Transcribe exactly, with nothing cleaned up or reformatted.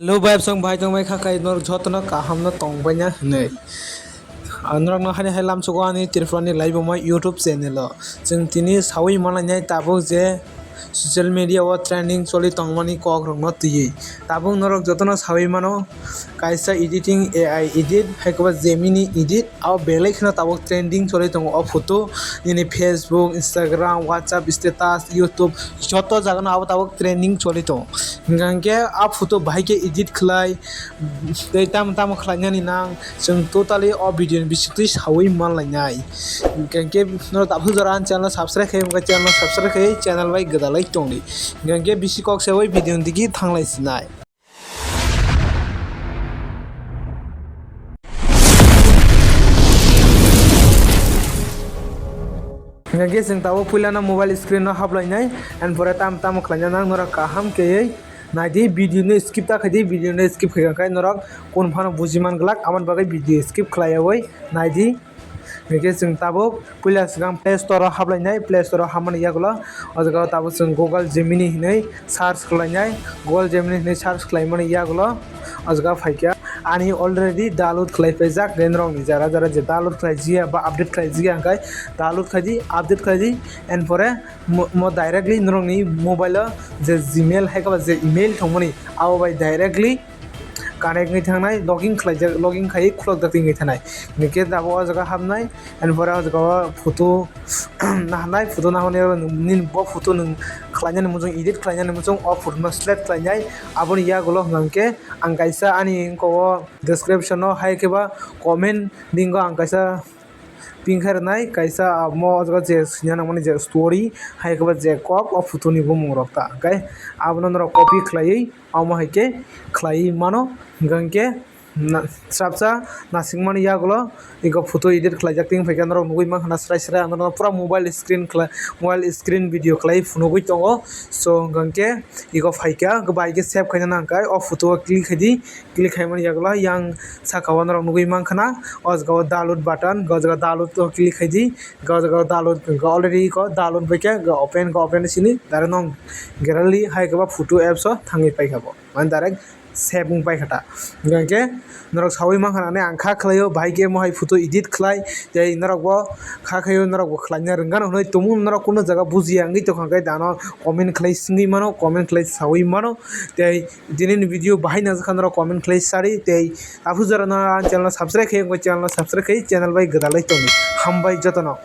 Hello, bai song bai tong bai kha kai norok jotono kaham no tong bai na hinwi. Ah, norok no hani hai lamsugo ani Tripura ni laibuma YouTube channel o. Chwng tini sawi manlainai tabuk je social media o trending choli tongmani kok rok no twiwi. Tabuk norok jotono sawi mano kaisa editing A I edit hai koba Gemini edit. Abo belai kheno tabuk trending choli tongo o photo. Nini Facebook, Instagram, WhatsApp status, YouTube joto jaga no abo tabuk trending choli tongo. Hingkha hingke a photo bahai ke edit khlai tei tamo tamo khlainani nang chwng totally o video ni bisingtwi sawi manlainai. Hingkha hingke norok tabuk jora ani channel subscribe khai wngkha channel subscribe khai channel bai gwdalai tongdi. Hingkha hingke bisi kok se o video ni digi thanglai sinai. Hingkha khe chwng tabuk puilano mobile screen no haplainai, and pore tam tamo khlaina nang norok kaham khe naidi video no skip ta khaidi, video no skip khaikha khe norok kun phano buji man glak, aboni bagwi video skip khlaiyawi naidi. Hingkhe chwng tabuk puila swkang Play Store o haplainai, Play Store o hapmani yagulo o jaga o tabuk chwng Google Gemini hinwi search khlainai, Google Gemini hinwi search khlaimani yagulo o jaga phaikha ani already download khlai paijak, norokni jara jara je download khlai jiya ba update khlai jiya hwnkhe download khaidi, update khaidi, and pore mo mo directly norokni mobile o je Gmail hai khe ba je email thangmani abo bai directly connect wngwi thangnai, login khlaijak, login khai khulokjak wngwi thangnai. Hinkhe abo o jaga hapnai, and pore o jaga o photo naharnai, photo naharnai nini bo photo nwng khlainani muchung, edit khlainani muchung, o photo no select khlainai. Aboni yagulo hwnkhe ang kaisa ani wngkha o description o hai khe ba comment link o ang kaisa pin khai rwnai, kaisa amo o jaga je swina nangmani je story hai khe ba je kok o photo ni bumung rok ta, hwnkhe abono norok copy khlaiwi omo hai khe khlaiwi mano. Hwnkhe na-, swrapsa nasikmani yagulo ego photo edit khlaijak tei wngphaikhe norok nugui mankha na srai srai, ang norokno pura mobile screen khlai, mobile screen video khlai phunugui tongo. So hwnkhe ego phaikha, bai khe save khaina nangkha, o photo o click khaidi, click khaimani yagulo yang saka o norok nugui mankha na o jaga o download button, o jaga download o click khaidi, o jaga o download already eko download baikha, open, open sini direct nong gallery hai khe ba photo apps o thangwi paikha bo. Mane direct save wng pai kha ta. Hingkha khe norok sawi mankha nani ang kha khlaio, bahai khe mohai photo edit khlai, tei norok bo kha khaio, norok bo khlaina rwngano hwnwi tumung norok kunu jaga bujiya wngwi tongkha khe dano comment khlai swngwi mano, comment khlai sawi mano. Tei tini ni video bahai nangjakha norok comment khlai sadi, tei aphuru jora no ang channel no subscribe khai wngkha, channel no subscribe khai channel bai gwdalai tongdi. Hambai jotono.